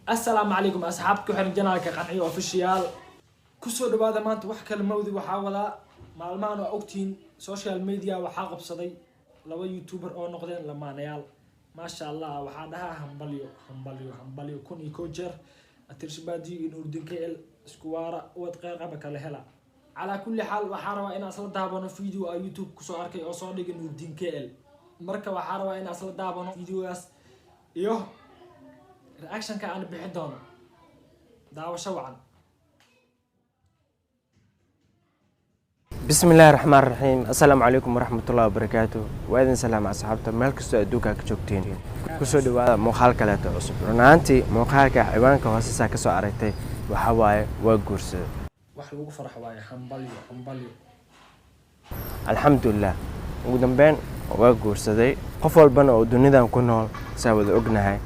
Asalaamu calaykum, asxaabta ku xiran channelka Qanciyo Official, kusoo dhawaada. Maanta wax kale mawdi waxaa wadaa. Maalmahan waa ogtihiin, social media waxaa qabsaday laba YouTuber oo noqdeen lamaanayaal. Maasha Allah, waxaa dhahaa hambalyo, hambalyo, hambalyo 1001 jeer. Atirshabaadiyo iyo Nuurdin KL, isku waara, uwad qeyr qaba kala hela. Calaa kulli xaal, waxaa rabaa inaan isla daabano video a YouTube kusoo arkay oo soo dhigay Nuurdin KL. Marka waxaa rabaa inaan isla daabano videogaas iyo reactionka aan bixin doono. Daawasho wacan. Bismi illaahi raxmaan raxiim. Assalaamu calaykum waraxmatullahi wabarakaatu. Waa idin salaama, asxaabta meel kastoo adduunka ka joogtiin. Kusoo dhawaada muuqaal kaleeto cusub. Run ahaantii, muuqaalka ciwaanka hoosesaa kasoo aragtay waxaa waaye waa guursada. Wax lagu farxo waaye. Hambalyo, hambalyo. Alxamdulilah, ugu dambeyn waa guursaday. Qof walbana oo dunidan ku nool, saa wada ognahay,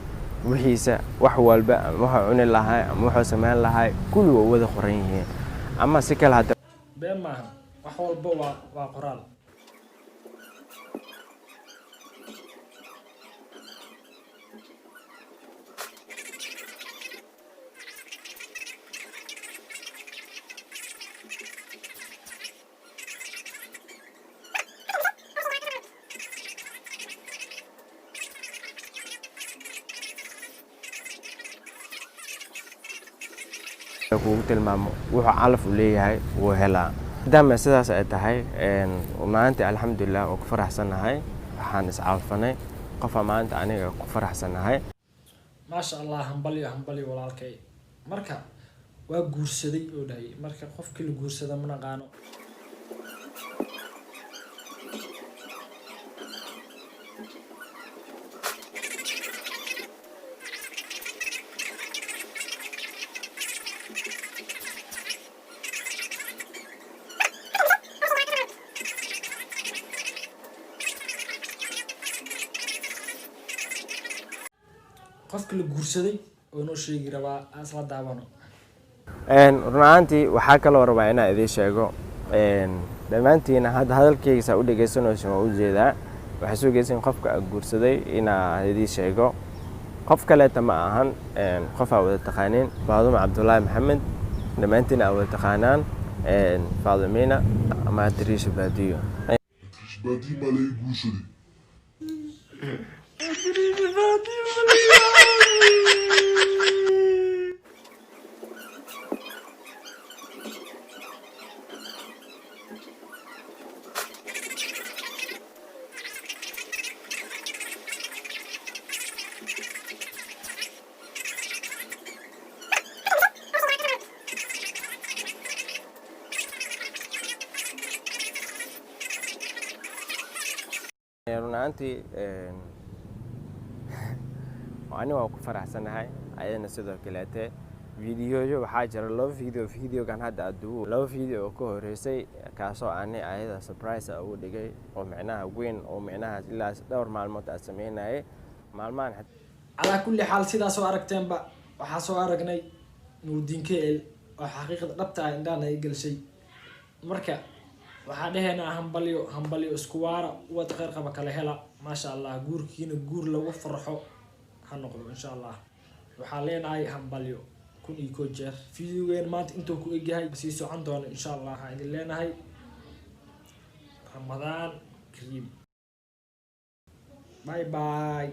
wixiisa wax walba ama wuxuu cuni lahay ama wuxuu sameyn lahay, kulli waa wada qoran yihiin ama si kale hadda. Been maahan, wax walba waa qoraal. Kugu tilmaamo wuxuu calaf u leeyahay wuu helaa. Maadaama sidaas ay tahay, maanta alxamdulilah oo ku faraxsannahay, waxaan iscalfanay qofa maanta aniga ku faraxsannahay. Maasha Allah, hambalyo, hambalyo, walaalkay. Marka waa guursaday oo dhahay. Marka qofkii la guursada ma naqaano. Qofkii la guursaday oo noo sheegi rabaa, aan isla daawano. Run ahaantii, waxaa kaloo rabaa inaan idiin sheego dhammaantiina. Hadda hadalkayga saa u dhegeysanayso waan ujeedaa, waxay sugaysiin qofka a guursaday inaa idiin sheego. Qof kaleeta ma ahan, qof aa wada taqaaniin, Faadumo Cabdullaahi Maxamed, dhammaantiin aa wada taqaanaan, Faadumiina ama Tariisha Baadiyo. Baadiyo baa laga guursaday. Tariisha Baadiyo ma laga. Run ahaantii, ani waan ku faraxsanahay, ayadana sidoo kaleete. Videoyo waxaa jira laba video. Videogan hadda adugu laba video oo ka horeysay, kaasoo ani ayada surprise a ugu dhigay oo micnaha weyn, oo micnaha ilaa dhowr maalmood aad sameynayay maalmahan. Calaa kulli xaal, sidaa soo aragteenba, waxaa soo aragnay Nuurdiin KL oo xaqiiqda dhabta ah indhaha naga gelshay. Marka waxaa dhehaynaa hambalyo, hambalyo, isku waara, uwad kheyr qaba kala hela. Maasha Allah, guurkiina guur lagu farxo ha noqdo, insha Allah. Waxaa leenahay hambalyo 1001 jeer. Videogeen maanta intuu ku egyahay, sii socon doono, insha Allah. Waxaan idin leenahay Ramadaan kariim. Bye bye.